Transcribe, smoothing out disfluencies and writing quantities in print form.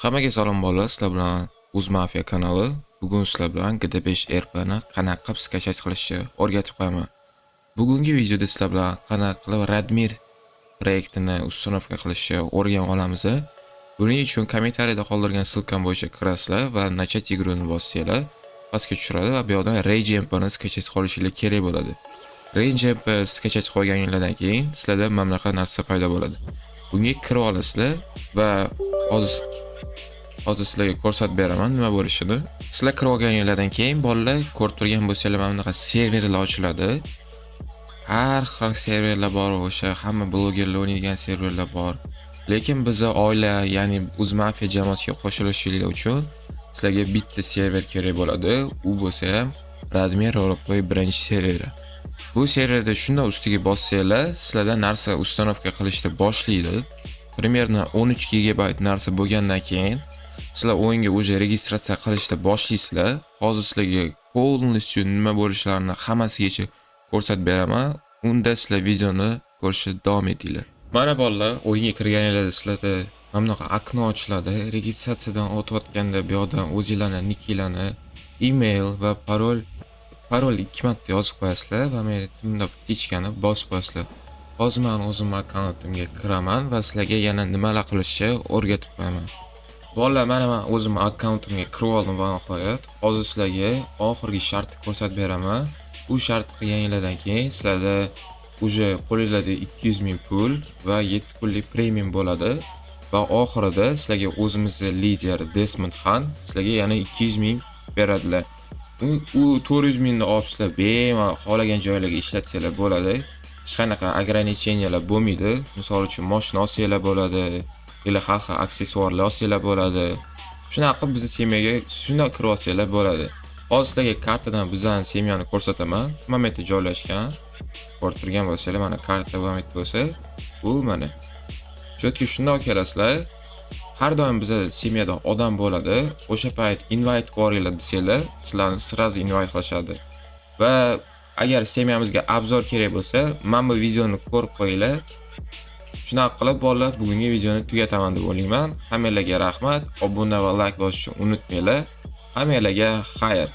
Hammaga salom, bolalar, sizlar bilan Uzmafiya kanali. Bugun sizlar bilan GTA 5 RP ni qanaqa qilib скачать qilishni o'rgatib qo'yaman. Bugungi videoda sizlar bilan qanaqa qilib Radmir proyektini установка qilishni o'rganib olamiz. Buning uchun kommentariyada qoldirgan ссылка m bo'yicha kirasizlar va "Начать игру" ni bossanglar, pastga tushiradi va bu yoqdan Rage MP ni скачать qilishinglar kerak bo'ladi. Rage MP скачать qilganinglardan keyin sizlarda mana bunaqa narsa paydo bo'ladi. Bunga kirib olasizlar va hozir sizlarga ko'rsatib beraman nima bo'lishini. Sizlar kirib olganinglardan keyin, bolalar, ko'rib turgan bo'lsanglar, mana bunaqa serverlar ochiladi. Har xil serverlar bor, o'sha hamma blogerlar o'ynaydigan serverlar bor. Lekin biza oila, ya'ni Uzmafiya jamoasiga qo'shilishinglar uchun sizlarga bitta server kerak bo'ladi. U bo'lsa ham Radmir Roleplay birinchi serveri. Bu serverda shunday ustiga bossanglar, sizlarda narsa установка qilishni boshlaydi. Примерно 13 gigabayt narsa bo'lgandan keyin sizlar o'yinga уже registratsiya qilishni boshlaysizlar. Hozir sizlarga полностью nima bo'lishlarini hammasigacha ko'rsatib beraman. Unda sizlar videoni ko'rishni davom etinglar. Mana, bolalar, o'yinga kirganinglarda sizlarda mana bunaqa окно ochiladi. Registratsiyadan o'tayotganda bu yoqdan o'zinglarni nikinglarni, email va parol ikki marta yozib qo'yasizlar va men bunday птичка ni bosib qo'yasizlar. Hozir men o'zim akkauntimga kiraman va sizlarga yana nimalar qilishni o'rgatib qo'yaman. Bolalar, mana men o'zim akkauntimga kirib oldim va nihoyat. Hozir sizlarga oxirgi shartni ko'rsatib beraman. Bu shartni qilganinglardan keyin sizlarda уже qo'linglarda 200 ming pul va 7 kunlik premium bo'ladi. Va oxirida sizlarga o'zimizni lider Desmond Xan sizlarga yana 200 ming beradilar. U 400 mingni olib, sizlar bemalol xohlagan joylarga ishlatsanglar bo'ladi. Hech qanaqa ограничения lar bo'lmaydi. Misol uchun, moshina olsanglar bo'ladi или har xil aksessuarlar olsanglar bo'ladi. Shunaqa qilib bizni семья ga shundoq kirib olsanglar bo'ladi. Hozir sizlarga kartadan bizani семья ni ko'rsataman. Mana bu yerda joylashgan. Ko'rib turgan bo'lsanglar, mana karta bu yerda bo'lsa, bu mana. Shu yerga shundoq kelasizlar. Har doim biza семья da odam bo'ladi. O'sha payt "Invite qilib yuboringlar" desanglar, sizlarni сразу invite qilishadi. Va agar семья mizga обзор kerak bo'lsa, mana bu videoni ko'rib qo'yinglar. Shunaqa qilib, bolalar, bugungi videoni tugataman deb o'ylayman. Hammanglarga rahmat. Obuna va like bosishni unutmanglar. Hammanglarga xayr.